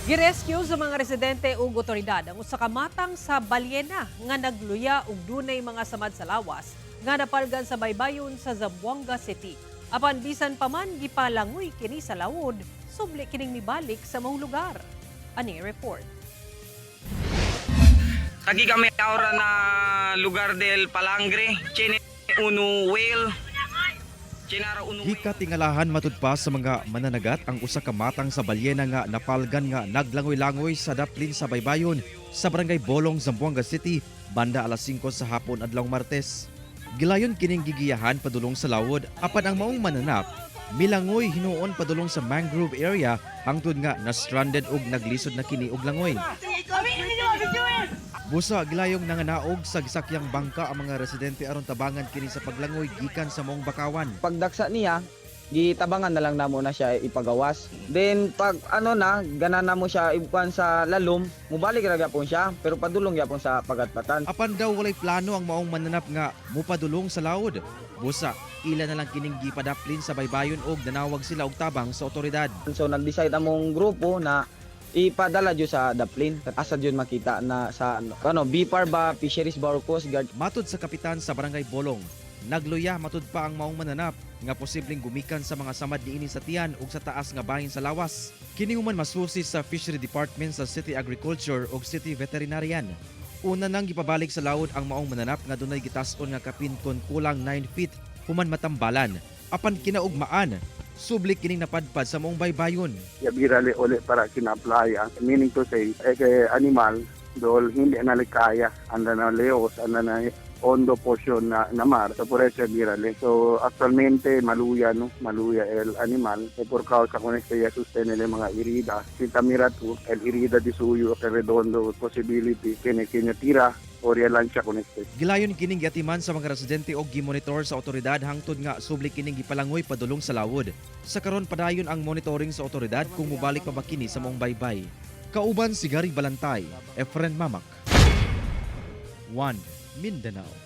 Girescue sa mga residente ug otoridad ang usa ka matang sa balyena nga nagluya ug dunay mga samad sa lawas nga napalgan sa baybayon sa Zamboanga City. Apan bisan pa man gipalangoy kini sa lawod, subli kining mibalik sa maong lugar. Ani report. Tagi kami ahora na lugar del Palangre, Chene uno whale. Chinara uno whale. Gikatingalahan matud pa sa mga mananagat ang usa ka matang sa balyena nga napalgan nga naglangoy-langoy sa daplin sa baybayon sa Barangay Bolong, Zamboanga City banda alas 5 sa hapon adlaw Martes. Gilayon kining gigiyahan padulong sa lawod, apan ang maong mananap milangoy hinuon padulong sa mangrove area hangtod nga na stranded og naglisod na kini og langoy. Busa gilayong nanganaog sa gisakyang bangka ang mga residente aron tabangan kini sa paglangoy gikan sa maong bakawan. Pagdaksa niya, gitabangan na lang namo na siya ipagawas. Then pag ano na, gana na mo siya ibukan sa lalom, mubalik ra gyapon siya, pero padulong gyapon sa pagatpatan. Apan daw walay plano ang maong mananap nga mupadulong sa lawod. Busa, ila na lang kining gipadaplin sa baybayon og nanawag sila og tabang sa otoridad. So nag-decide among grupo na ipadala jud sa daplin. Asa jud makita na sa ano, BIPAR ba, Fisheries ba or Coast Guard. Matud sa kapitan sa Barangay Bolong, nagluya matud pa ang maong mananap nga posibleng gumikan sa mga samad niini sa tiyan ug sa taas nga bahin sa lawas. Kini human masusi sa Fishery Department sa City Agriculture ug City Veterinarian. Una nang gipabalik sa lawod ang maong mananap nga dunay gitas-on nga kapin kon kulang 9 feet human matambalan. Apan kinaugmaan, subli kining napadpad sa maong baybayon. Yabirali uli para kinaplaya. Meaning to say, eh, animal, dol hindi na kaya, anda na leos, anda na hondo portion na mar. So por eso birale. So actualmente maluya, no, maluya el animal. E por causa con este ya sostene le mga herida. Si tamira tu el herida di suyo que redondo possibility kene kene tira o lancha con este. Gilayon kining giatiman sa mga residente og gimonitor sa otoridad hangtod nga subli kining gipalangoy padulong sa lawod. Sa karon, padayon ang monitoring sa otoridad kung mobalik pa ba kini sa maong baybay. Kauban si Gary Balantay, Efren Mamak. 1 Mindanao.